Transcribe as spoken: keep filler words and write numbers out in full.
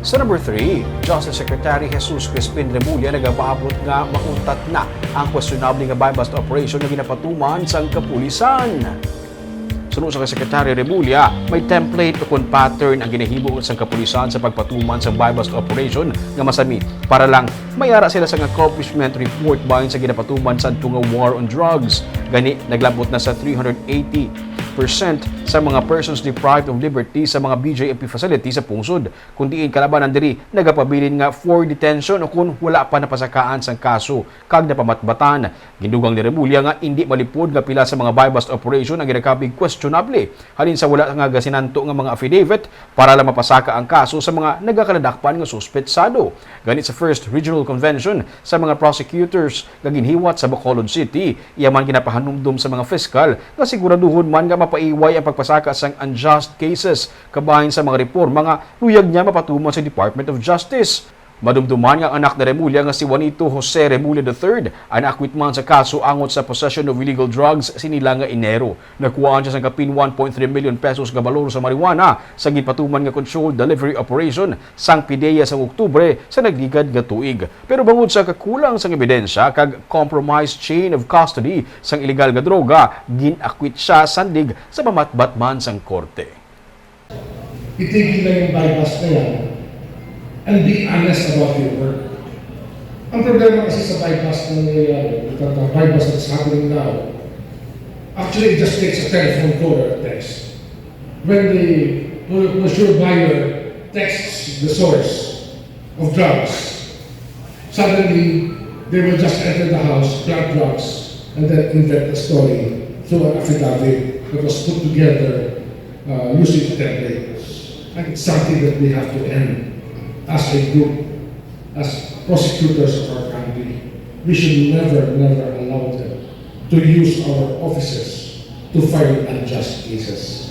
Sa number three, Justice Secretary Jesus Crispin Remulla nagapaabot nga mauntat na ang questionable nga buy-bust operation nga ginapatuman sang kapulisan. Suno sa kay Secretary Remulla, may template ukon pattern ang ginahimo sang kapulisan sa pagpatuman sa buy-bust operation nga masami para lang may ara sila sang accomplishment report bahin sa ginapatuman sa tunga war on drugs. Gani, naglabot na sa three hundred eighty percent sa mga persons deprived of liberty sa mga B J M P facility sa pungsod, kung diin kalabanan diri nagapabilin nga for detention o kung wala pa napasakaan sang kaso kag napamatbatan. Gindugang ni Remulla nga indi malipod nga pila sa mga buy-bust operation ang ginakabig questionable halin sa wala nga gasinanto nga mga affidavit para lang mapasaka ang kaso sa mga nagakaladakpan nga suspetsado. Gani, sa First Regional Convention sa mga Prosecutors nga ginhiwat sa Bacolod City, iya man ginapahanumdom sa mga fiskal nga siguraduhon man nga mapaiway ang pagpasaka sang unjust cases kabahin sa mga reporma nga luyag niya mapatuman sa Department of Justice. Madumduman nga ang anak ni Remulla nga si Juanito Jose Remulla the third ang naakwit man sa kaso angot sa possession of illegal drugs sini lang nga Enero. Nakuhaan siya sang kapin one point three million pesos nga balor sa marijuana sa ginpatuman nga controlled delivery operation sang PDEA sang Oktubre sa nagligad nga tuig. Pero bangod sa kakulang sang ebidensya kag compromised chain of custody sang illegal nga droga, gin-akwit siya sandig sa mamatbat man sang korte. Itigil na yung buy-bust na yan and be honest about your work. Ang problema kasi sa buy-bust na nangyayari, the buy-bust that's happening now, actually, it just takes a telephone call or a text. When the for sure buyer texts the source of drugs, suddenly they will just enter the house, grab drugs, and then invent a story through an affidavit that was put together uh, using a template. And it's something that we have to end as a group, as prosecutors of our country. We should never, never allow them to use our offices to file unjust cases.